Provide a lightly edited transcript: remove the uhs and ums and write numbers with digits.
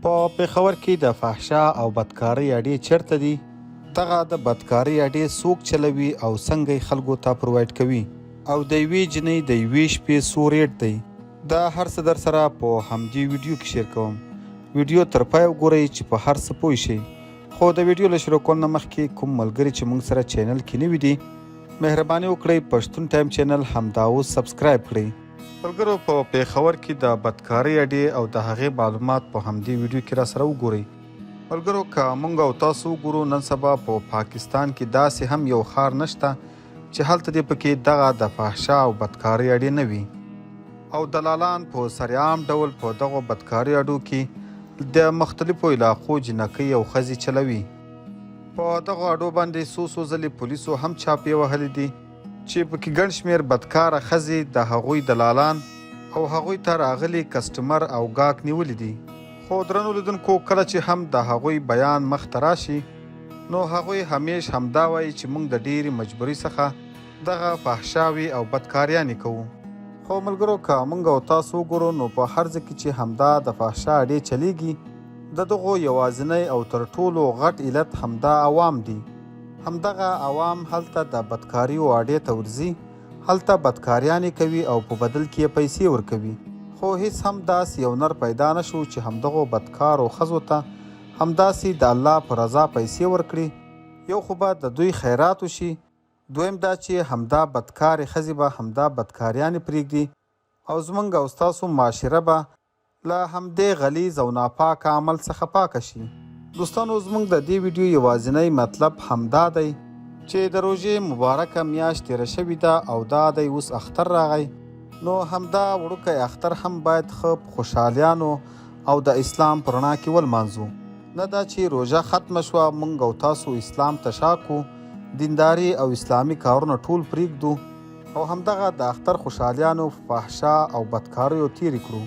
په پېښور کې د فحشا او بدکارۍ اډې چېرته دي؟ دغه د بدکارۍ اډې څوک چلوي او څنګه یې خلکو ته پرووایډ کوي؟ او د یوې جینۍ د یوې شپې څو ریټ دی؟ دا هر څه درسره په همدې ویډیو کې شیر کوم. ویډیو تر پایه وګورئ چې په هر څه پوه شئ. خو د ویډیو له شروع کولو نه مخکې کوم ملګري چې مونږ سره چینل کې نوي دي، مهرباني وکړئ پښتون ټایم چینل همدا اوس سبسکرایب کړئ. ملګرو په پېښور کې د بدکارۍ اډې او د هغې معلومات په همدې ویډیو کې راسره وګورئ. ملګرو که مونږ او تاسو وګورو نن سبا په پاکستان کې داسې هم یو ښار نشته چې هلته دې پکې دغه د فحشا او بدکارۍ اډې نه وي او دلالان په سرعام ډول په دغو بدکارۍ اډو کې د مختلفو علاقو جینکۍ او ښځې چلوي. په دغو اډو باندې څو څو ځلې پولیسو هم چاپې وهلې دي چې پکې ګڼ شمېر بدکاره ښځې، د هغوی دلالان او هغوی ته راغلي کسټمر او ګاک نیولي دي. خو درنو لیدونکو کله چې هم د هغوی بیان مخ ته راشي نو هغوی همیش همدا وایي چې موږ د ډېرې مجبورۍ څخه دغه فحشاوې او بدکاریانې کوو. خو ملګرو که موږ او تاسو وګورو نو په هر ځای کې چې همدا د فحشا اډې چلېږي د دغو یوازینی او تر ټولو غټ علت همدا عوام دي. همدغه عوام هلته د بدکاریو اډې ته ورځي، هلته بدکاریانې کوي او په بدل کې یې پیسې ورکوي. خو هیڅ هم داسې یو نر پیدا نه شو چې همدغو بدکارو ښځو ته همداسې د الله په رضا پیسې ورکړي، یو خو به د دوی خیرات وشي، دویم دا چې همدا بدکارې ښځې به همدا بدکاریانې پرېږدي او زمونږ او ستاسو معاشره به له همدې غلیظ او ناپاکه عمل څخه پاکه شي. دوستانو زمونږ د دې ویډیو یوازینی مطلب همدا دی چې د روژې مبارکه میاشت تیره شوې ده او دا دی اوس اختر راغی نو همدا وړوکی اختر هم باید ښه په خوشحالیانو او د اسلام په رڼا کې ولمانځو نه دا چې روژه ختمه شوه مونږ او تاسو اسلام ته شا کړو دینداري او اسلامي کارونه ټول پریږدو او همدغه د اختر خوشحالیانو په فحشا او بدکاریو تیرې کړو.